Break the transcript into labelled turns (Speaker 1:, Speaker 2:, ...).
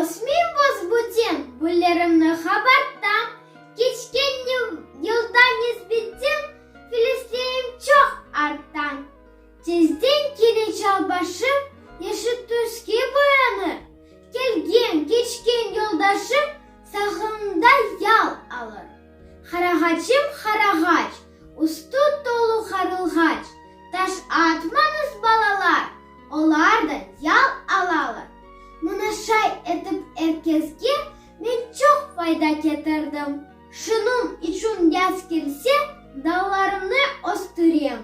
Speaker 1: Ösmey bos-bütin, güllerimni qabartam, Keçken yılda nisbeten filizlerim çoq arttan. Tezden kene çal başım yeşil tüske boyanır, Kelgen, keçken yoldaşım sağımda yal alır. Qarağaçım qarağaç, üstü tolu qarılğaç, Taş atmañız, balalar, olar da yal alalar. Mına şay etip er kesge men çoq fayda ketirdim, Şunıñ içün yaz kelse, dallarımnı östürem.